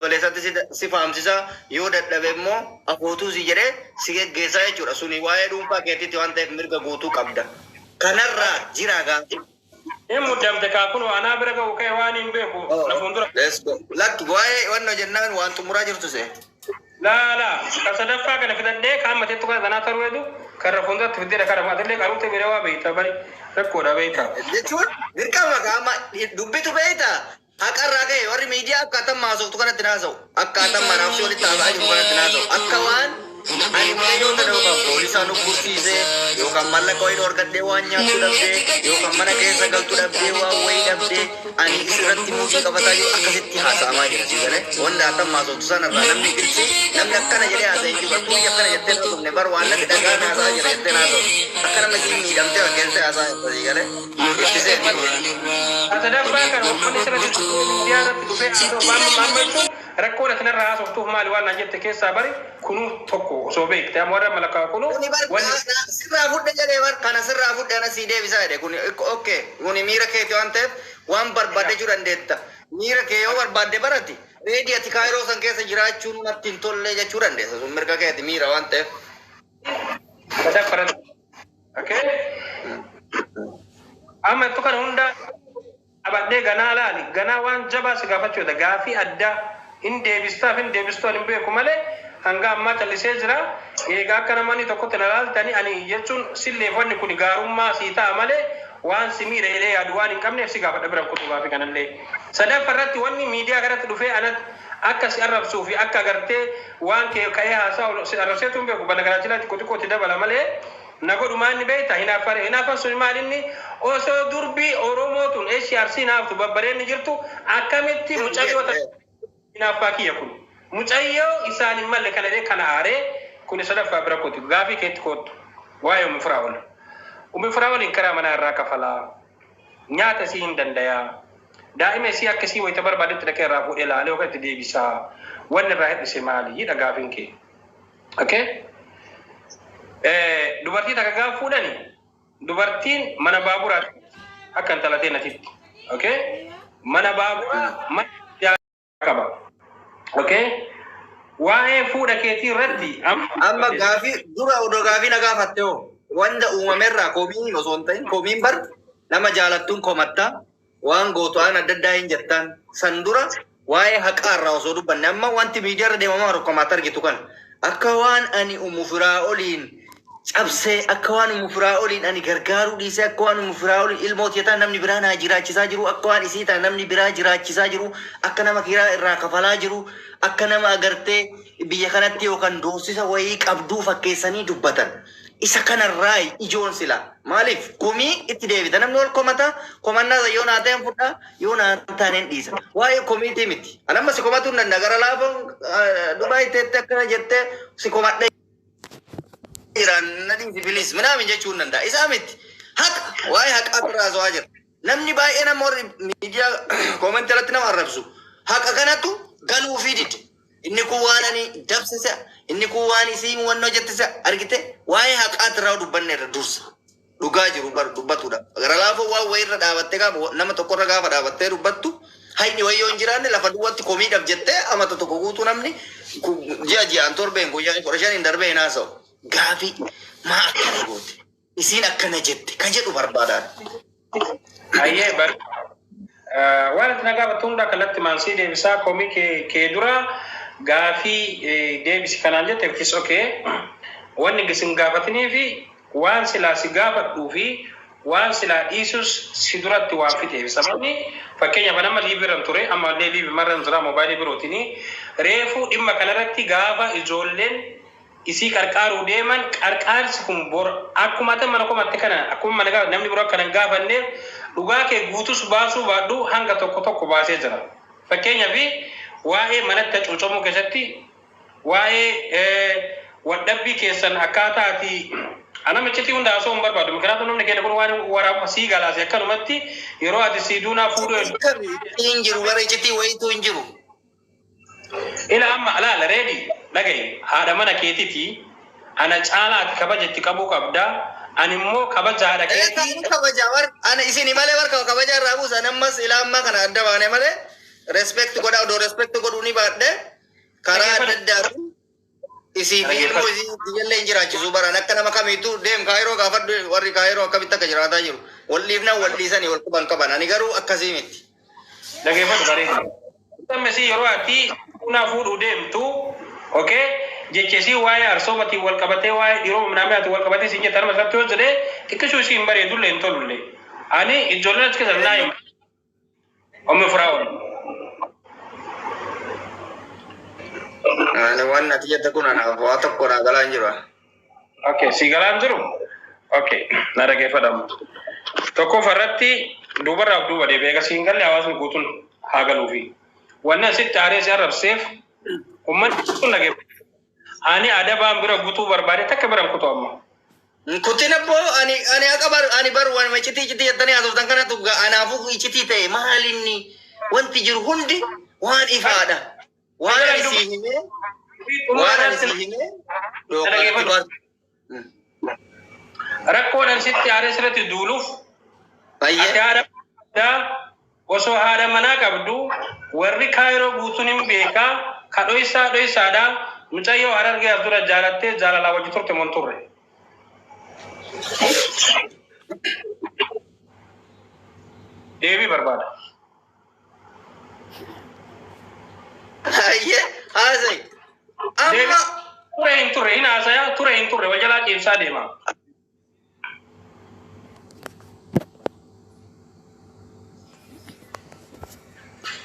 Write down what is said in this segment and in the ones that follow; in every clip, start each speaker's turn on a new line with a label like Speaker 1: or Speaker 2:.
Speaker 1: Obboleessatti si faamsisa, yoo dadhabe immoo afootuu si jedhee si geggeessaa jechuudha. Suni waa'ee dhuunfaa keetiitti waan ta'eef mirga guutuu qabda. Kanarraa jira gaaffii.
Speaker 2: Hin muddamte kaa, kun anaa bira ga'u ka'e waan hin beeku na fuuldura.
Speaker 1: Let's go. Lakki, waa'ee wannoo jennaan waan xumuraa jirtu see.
Speaker 2: Laa laa, kan sadaffaa kana fidadhee kaan mateettu kana tanaa taruu hedu karra fuulduratti fiddee kana atillee qaruutte bira waa beekta, bari rakkoodha beekta.
Speaker 1: Jechuun dirqama qaama dubbitu beekta. Haqarraa ka'e warri miidiyaa akkaataan maasoftu kanatti naasa'u. Akkaataan manaafsi walitti haasa'aa jiru kanatti naasa'u. Akka waan ani mucayyoo tana yookaan poolisaan uggursiisee, yookaan maallaqa wayii argadhee waan nyaattu dhabdee, yookaan mana keessa galtu dhabdee, waan wayii dhabdee ani isirratti muudii qabataa jiru akkasitti haasa'amaa jira. Si galee wanta akkam maasoftu sanarraa namni gilsi namni akkana jedhee haasa'e hin jiru. Attuu akkana jettee naasofne bar, waan natti dhagaan haasa'aa jira jettee naasofne. Akka nama isiin miidhamtee fakkeessitee haasa'aa jirta, si galee. Ittisee.
Speaker 2: Kan sadaffaa kana wanni sirratti miidiyaa irratti dhufee haasa'u waan maammachuun rakkoon ati narraa haasoftuuf maali waan naan jette keessaa bari kunuu tokko osoo beekte amma warra malakkaa kunuu
Speaker 1: Kuni bar
Speaker 2: wanni
Speaker 1: sirraa fudhe jedhee bar, kana sirraa fudhe, ana sii deebisaa jedhe. Kuni okay, kuni miira keeti waan ta'eef waan barbaadde jechuu dandeetta. Miira kee yoo barbaadde barati reedii ati Kaayiroo san keessa jiraachuun natti hin tolle jechuu dandeessa. Sun mirga keeti, miira waan ta'eef.
Speaker 2: Sadaffaa irratti. Okay. Amma ittu kana hunda qabadhee ganaa laali, ganaa waan jabaa si gaafachuudha. Gaafii addaa hin deebistaaf hin deebistuu ani hin beeku malee hanga ammaa callisee jira. Egaa akka namoonni tokkotti na laaltanii ani jechuun silleef wanni kun gaarummaa sii ta'a malee waan si miidha jedhee yaadu waan hin qabneef si gaafadha biran kutuu gaafii kanallee. Sadaffaa irratti wanni miidiyaa kanatti dhufee ana akka si arrabsuu fi akka agartee waan kee ka'ee haasaa si arrabseetu hin beeku, bana garaa xiqqoo xiqqootti dabala malee na godhu maanni beekta. Hinaaffare, hinaaffan sun maal inni osoo durbii Oromoo tun eeshi Arsii naaftu babbareenni jirtu akkamitti mucayyoo hinaaffaa kiyya kun mucayyoo isaan hin malle kana jedhee kana aaree. Kuni sadaffaa bira kooti. Gaafii keetti koottu. Waa'ee Ummi Firaa'ol, Ummi Firaa'oliin karaa manaa irraa kafalaa, nyaata isii hin dandayaa, daa'ima isii akka isii wayita barbaadetti dhaqee irraa fuudhee laalee yookaan itti deebisaa, wanni irraa hir'ise maali hidha gaafiin kee? Okay, dubartii takka gaaf fuudhani dubartiin mana baaburaa akka intala teenatitti, okay, mana baaburaa mana qaba. Okay, waa'ee fuudha keetii irratti
Speaker 1: Amma gaafii dura odoo gaafii na gaafatte hoo, wanta uumamerraa komiin osoo hin ta'in, komiin bar nama jaalattuun komattaa waan gootu waan adda addaa hin jettaan, san dura waa'ee haqaarraa osoo dubbanne. Amma wanti miidiyaarra deemamaa jiru komaatti argitu kana akka waan ani Umu Firaa'oliin cabsee, akka waan Umu Firaa'oliin ani gargaaruu dhiisee, akka waan Umu Firaa'oliin ilmoo tiyataa namni biraa naa jiraachisaa jiru, akka waan isii ta'a namni biraa jiraachisaa jiru, akka nama kiraa irraa kafalaa jiru, akka nama agartee biyya kanatti yookaan doorsisa wayii qabduu fakkeessanii dubbatan. Isa kanarraa ijoon sila maaliif komii itti deebita? Namni wal komata, komannaa yoo naa ta'en fudha, yoo naa taaneen dhiisa. Waa'ee komiitii miti. An amma si komatuu hin danda'a. Gara laafa Dubaay teettee akkana jettee si komadhee jiraan na dhiisi bilis minaamin jechuu hin danda'a. Isaa miti. Haqa, waa'ee haqaa irraa haasawaa jira. Namni baay'ee nama warri miidiyaa koomentii irratti nama arrabsu haqa kanatu galuufii dide. Inni kun waan ani dabsise, inni kun waan isiin wannoo jettise argite. Waa'ee haqaati irraa dubbanne irra dursa. Dhugaa jiru bar dubbatudha. Gara laafoo waan wayii irra dhaabattee, gaafa nama tokkorra gaafa dhaabattee dubbattu, hayni wayii yoo hin jiraanne lafa duwwaatti komiidhaaf jettee amata tokko guutuu namni ji'a ji'aan, torbeen, guyyaa 15n darbee hin haasa'u. Gaafii maa akkana goote? Isiin akkana jette ka jedhu barbaadaan.
Speaker 2: Ayyee, bar waan ati na gaafattu hunda kallattii maansii deebisaa. Komii kee dura gaafii deebisi kanaan jette is okay. Wanni isin gaafatinii fi waan silaa si gaafadhuu fi waan silaa dhiisus si duratti waan fixeef. Sababni fakkeenyaaf nama live irran ture, amma illee live marran jira moobaayilii birootiin. Reefuu dhimma kanarratti gaafa ijoolleen isii qarqaaruu deeman, qarqaarsi kun bor akkuma ati mana komatte kana akkuma mana gaafa namni biroo akkana hin gaafanneef dhugaa kee guutus baasuu baadhu hanga tokko tokko baasee jira. Fakkeenyaaf waa'ee manatti hacuucamuu keessatti, waa'ee waldhabbii keessan akkaataa ati ana miccitii hunda haasa'uu hin barbaadu. Mikinaatu namni keenya kun waan waraabuma sii galaase akkanumatti yeroo ati sii duunaa fuudhuu hedduu.
Speaker 1: Hin jiru bara iccitii wayiitu hin jiru.
Speaker 2: Ila amma alaala reedi dhagayi, haadha mana keetiti ana caalaa ati kabaja itti qabuu qabda. Ani immoo kabaja haadha keetii.
Speaker 1: Kan kabaja bar ana isini malee bar kabaja irraa buusan. Ammas ila ammaa kana adda baane malee respect godha, odoo respect godhuu ni baadhe. Isii fi ilmoo isii biyyallee hin jiraachisu baran akka nama kamiitu deem Kaayiroo gaafadhu, warri Kaayiroo akkamitti akka jiraataa jiru. Wal dhiifnaan wal dhiisanii wal quban qaban. Ani garuu akkasii miti.
Speaker 2: Dhageeffadhu bareeda. Amma isii yeroo ati bunaa fuudhuu deemtu, okay, jecha isii waa'ee arsoobatiin wal qabatee, waa'ee dhiiroo minaamaa ati wal qabatee siin jettan irratti yoo jedhee xiqqishuu isii hin bareedullee hin tolullee. Ani ijoolleen achi keessa naa hima. Ommi Firaa'oon.
Speaker 1: Ani waan ati jette kun anaaf waa tokko naa galaa hin jiru.
Speaker 2: Okay, si galaan jiru? Okay, na dhageeffadhamu. Tokkoffaa irratti duubarraaf duuba deebi'ee egaa siin galle hawaasni guutuun haa galuufi. Wanni asitti aaree si arrabseef uummanni kun dhageeffatu. Ani adabaan bira guutuu barbaade takka bira hin kutu amma.
Speaker 1: Kutin abboo, ani akka bar ani bar waan icitii icitii jettanii haasoftan kanatu anaafuu icitii ta'e. Maalinni wanti jiru hundi waan ifaadha. Waan ani sii himee, waan ani sii himee dhooqatti bar.
Speaker 2: Rakkoodhaan sitti aaree sirriitti duuluuf ati
Speaker 1: Baay'ee.
Speaker 2: haadha qabdaa, osoo haadha manaa qabdu warri Kaayiroo guutuun hin beekaa ka dhoysaa dhoysaadhaa mucayyoo Harargee as dura jaalattee jaalalaa wajji turte moo hin turre? Deebii barbaada.
Speaker 1: Baay'ee haasa'e.
Speaker 2: Deebii
Speaker 1: Amma
Speaker 2: ture hin turre hin haasayaa, ture hin turre wal jalaa ciibsaa deema.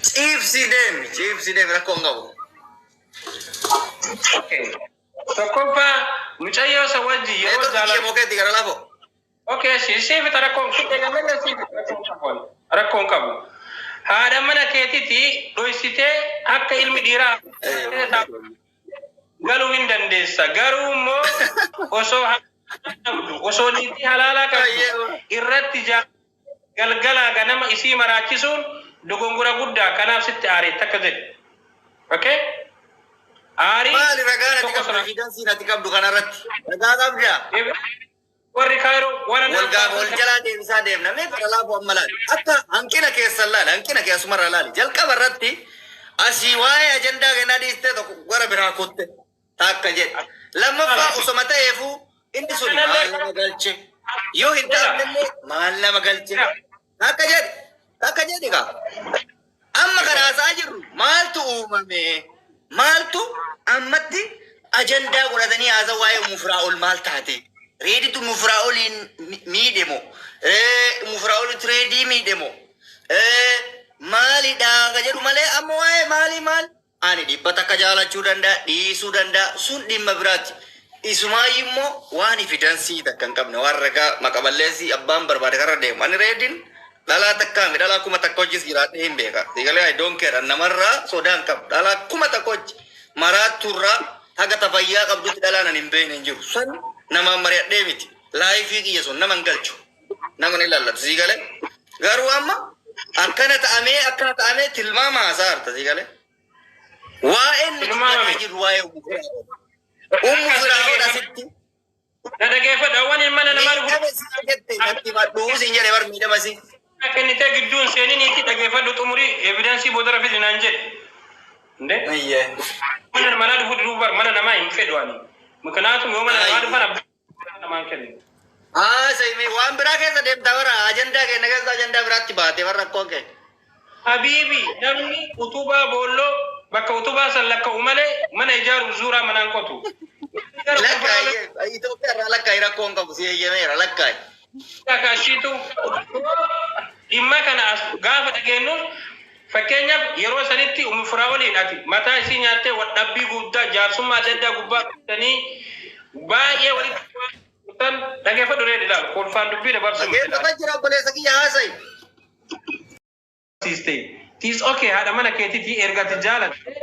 Speaker 1: Ciibsi deemi, ciibsi deemi, rakkoo hin qabu.
Speaker 2: Tokkoffaa mucayyoo isa wajji yeroo
Speaker 1: Neetwoorkii
Speaker 2: jaalala.
Speaker 1: kee mokeetti gara lafoo.
Speaker 2: Okay, si fixa rakkoon fixee gammada si fixa rakkoon qabu. Haadha mana keetitti dhoysitee akka ilmi dhiiraa galuu hin dandeessa. Garuu immoo osoo qabdu, osoo niitii halaalaa qabdu irratti galgalaa ganama isii maraachisuun dogongora guddaa, kanaaf sitti aaree takka jedhe. Okay? Aarii
Speaker 1: Maali ragaan ati
Speaker 2: tokko
Speaker 1: qabdu, evidence ati qabdu kanarratti? Ragaa qabdaa?
Speaker 2: Warri Kaayiroo waan
Speaker 1: Wal gaafa wal jalaa deebisaa deemna. Mee kana laafu amma laali. Akka hanqina keessan laali. Hanqina keessumarra laali. Jalqaba irratti asii waa'ee ajandaa kennaa dhiistee tokko gara biraa kutte. Takka jedhe. Lammaffaa osoma ta'eefuu inni sun maal nama galche? Yoo hin taane maal nama galche? Takka jedhe. Takka jedhe kaa. Amma kan haasa'aa jirru maaltu uumame? Maaltu ammatti ajandaa godhatanii haasa'u waa'ee Ummu Firaa'ol maal taate? Reeditu Ummu Firaa'oliin miidhe moo? Ummu Firaa'olitu Reedii miidhe moo? Maalidha ka jedhu malee amma waa'ee maalii maal? Ani 100 jaalachuu danda'a, dhiisuu danda'a, sun dhimma biraati. Isumaayyuu immoo waan evidence takka hin qabne, waan ragaa maqaballeessii abbaan barbaade karra deemu. Ani Reediin dhalaa takkaa mi dhalaa 1000 hojis jiraadhee hin beeka. Siigalee, I don't care. Namarraa sodaa hin qabu. Dhalaa 1000 hojii maraatturraa haga tafayyaa qabdutti dhalaan ani hin beekne hin jiru. San namaan mari'adhee miti. Life kiyya sun nama hin galchu. Nama ni ilaallatu. Siigalee. Garuu amma akkana ta'amee akkana ta'amee tilmaama haasaa harta, siigalee. Waa'een nuti
Speaker 2: Tilmaama
Speaker 1: godhaa
Speaker 2: miti.
Speaker 1: jirru waa'ee Ummu Firaa'ol. Ummu Firaa'ol asitti
Speaker 2: Na dhageeffadha waan mana namaa dhufu.
Speaker 1: miidhama si jette natti madhuu siin jedhe bar miidhama si.
Speaker 2: Kennitee gidduun seeniniitti dhageeffadhu xumurii, evidence booda fidi naan jedhe. Nde?
Speaker 1: Iyyee.
Speaker 2: Mana manaa dhufu diduu bar mana namaa hin fedhu ani. Miknaatum yoo mana namaa dhufan abbaa namaan kennu.
Speaker 1: Haasa'ime waan biraa keessa deemta bara ajandaa keenya keessa ajandaa biraatti baate bara rakkoon kee.
Speaker 2: Habiibi, namni utubaa boolloo bakka utubaa san lakka'u malee mana ijaaruuf zuuraa manaan qotu.
Speaker 1: Lakkaayi, Itoophiyaa irraa lakkaayi, rakkoon qabu si eeyyameera, lakkaayi.
Speaker 2: Kaashiitu dhimma kana as gaafa dhageenyu, fakkeenyaaf yeroo sanitti Ummu Firaa'oliin ati mataa isii nyaattee waldhabbii guddaa jaarsummaa adda addaa gubbaa qabatanii baay'ee walitti dhuftan dhageeffadhu ree ilaalu kolfaan dubbii dabarsuu miti.
Speaker 1: Dhaggeeffata jira, obboleessa kiyya, haasa'i.
Speaker 2: Siiste. Tiis okay, haadha mana keetiiti erga ati jaalatte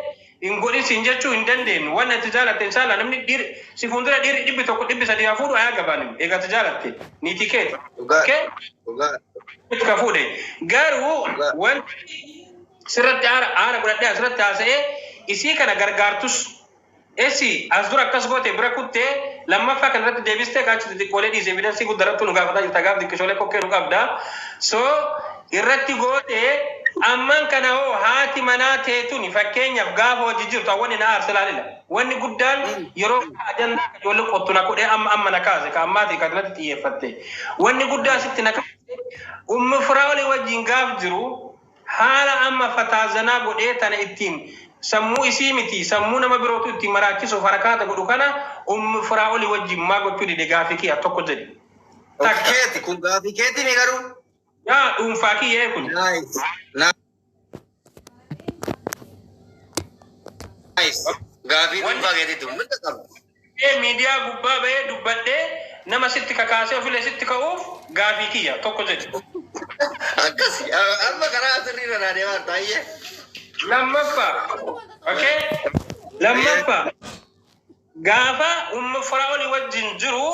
Speaker 2: hin godhin siin jechuu hin dandeenyu. Wanni ati jaalatte inshallah namni dhiir si fuuldura dhiirri 100 300 haa fuudhu ayaa gabaanin eega ati jaalatte niitii keeti.
Speaker 1: Dhugaa.
Speaker 2: Okay?
Speaker 1: Dhugaa.
Speaker 2: Ka fuudhe. Garuu
Speaker 1: Dhugaa.
Speaker 2: wanti sirratti aara aara godhadhee asirratti haasa'ee isii kana gargaartus esi as dura akkas goote bira kuttee lammaffaa kan irratti deebistee kaachi xixiqqoolee dhiise evidence guddarattu nu gaafataa jirta gaaf xiqqishoolee kokkee nu qabda so irratti goote. Amman kana hoo haati manaa teetuni fakkeenyaaf gaafa hojii jirtu wanni na aarse laalila. Wanni guddaan yeroo ajandaa ijoollee qottu na godhee amma amma na kaase ka ammaati kan natti xiyyeeffatte. Wanni guddaa sitti na kaase Ummu Firaa'ol wajjin gaaf jiru haala amma fataazanaa godhee tana ittiin sammuu isii miti sammuu nama birootu ittiin maraachisuuf harakaata godhu kana Ummu Firaa'ol wajjin maa gochuu dide gaafii kiyya tokko jedhi. Takka.
Speaker 1: Keeti kun gaafii keeti ni garuu.
Speaker 2: Yaa dhuunfaa kiyyee kun.
Speaker 1: Nice. Nice. Gaafii dhuunfaa keetiitu mirga qaba.
Speaker 2: Miidiyaa gubbaa bahee dubbadhee nama sitti kakaasee ofillee sitti ka'uuf gaafii kiyya tokko jedhi.
Speaker 1: Akkasi amma karaa sirriirra naa deemaa taa'ee.
Speaker 2: Lammaffaa. Okay? Lammaffaa. Gaafa Ummu Firaa'ol wajjin jiru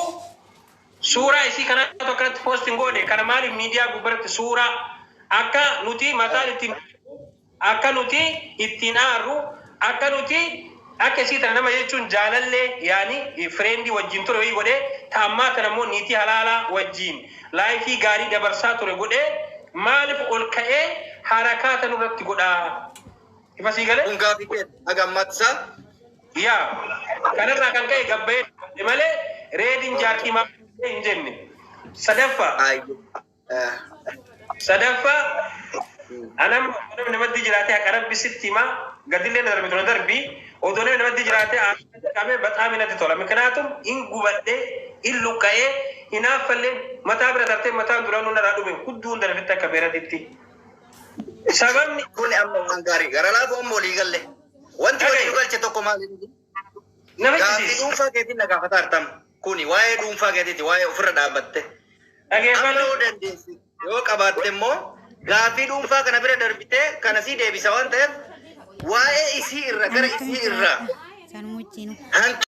Speaker 2: suuraa isii kana akkanatti poostiin goone kana maaliif miidiyaa gubbaratti suuraa akka nuti mataan ittiin akka nuti ittiin aarru akka nuti akka isii tana nama jechuun jaalallee yaani friendii wajjin ture wayii godhee taammaa kana immoo niitii halaalaa wajjin lifeii gaarii dabarsaa ture godhee maaliif ol ka'ee harakaata nurratti godhaa? Ifa sii galee?
Speaker 1: Kun gaafii keeti. Haga ammaatti isaa.
Speaker 2: Yaa kanarraa kan ka'e gabbayee malee reediin jaartii maal hin jenne. Sadaffaa. Sadaffaa anam namni namatti jiraate haqa rabbi sitti himaa gadillee na darbitu na darbi odoo namni namatti jiraate qabee baxaami natti tola. Miknaatum in gubadhee in luqqa'ee hinaaffallee mataa bira tartee mataan duraanuu narraa dhume hudduu hunda lafitti akka beeratitti. Sababni
Speaker 1: Kun amma waan gaarii gara laafoo amma walii galle. Wanti walii galche tokko maali?
Speaker 2: Nama
Speaker 1: Gaafii
Speaker 2: jisiis.
Speaker 1: dhuunfaa keetiin na gaafataa artama. Kuni waa'ee dhuunfaa keetiiti waa'ee ofirra dhaabbatte. Amma
Speaker 2: Dhageeffadhu.
Speaker 1: yoo dandeessi yoo qabaatte immoo gaafii dhuunfaa kana bira darbitee kana sii deebisa waan ta'eef waa'ee isii irra gara isii irra
Speaker 3: Sanuma wajjin.
Speaker 1: hanqina